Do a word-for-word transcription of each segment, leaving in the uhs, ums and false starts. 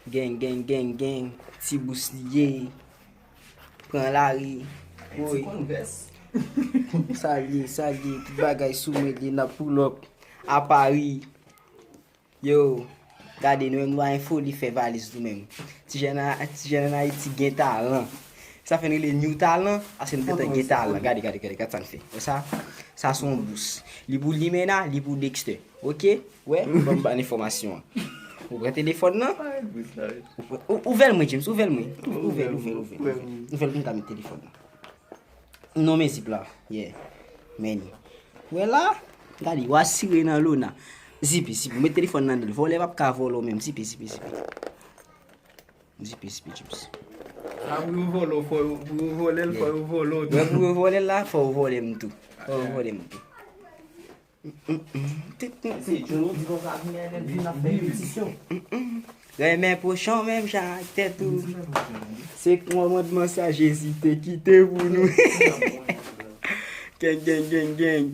Gang, gang, gang, gang. Ti bous li ye. Pran lari. Woy. Sa l ye, sa l ye. Tout bagay sou mwen, li n ap pull up. A Pari. Yo, gade, nou menm nou pa gen foli fè valiz nou menm. Ti jèn a- ti jèn ann Ayiti gen talan. Sa fè n rele New Talan, paske n gentan gen talan. Gade, gade, gade, gade sa n fè. Wè sa? Sa se yon bous. Li pou Limena, li pou Dexter. Oke? Wè? Ban m ba n enfòmasyon an. Ou pran telefòn nan? Ou pran- ou- Ouvè l mwen, James, ouvè l mwen. Ouvè l, ouvè l, ouvè l. Ouvè l pou m ka met telefòn nan. Non, men zip la. Yeah. Men li. Wè la? Gade, w a sire nan lona. Zipe, zipe. Met telefòn nan, vòlè p ap ka vòlè w menm. Zipe, zipe, zipe. Zipe, zipe, James. A, pou yo vòlè w, fò yo- pou yo vòlè l, fò yo vòlè w tou. Wè, pou yo vòlè l la, fò yo vòlè m tou. Fò yo vòlè m tou. Se Johnny di konsa vin, vin ap fè repetisyon. Renmen pwochenn w menm jan ak tèt ou. Se kòmandman sa Jezi te kite pou nou. Gang, gang, gang, gang.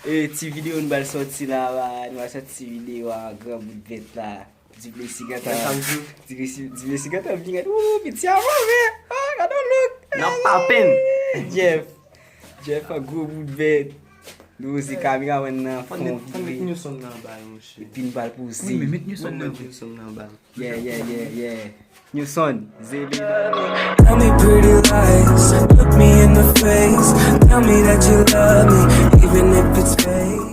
E, ti videyo nou pral sòti la, nou pral sòti ti videyo a gran bout vèt la. Diplesi gentan. Diplesi gentan vini gade. Wou, piti a move. Ah, gade yon look. N ap papen. Jeff. Jeff an gwo bout vèt. Nou se kameramann nan fon vire. Fò n met Newson nan anba, monchè. Epi n pral poze. Wi, men met Newson nan anba. Yeah, yeah, yeah, yeah. Newson, zele. Tell me pretty lies, look me in the face. Tell me that you love me, even if it's fake.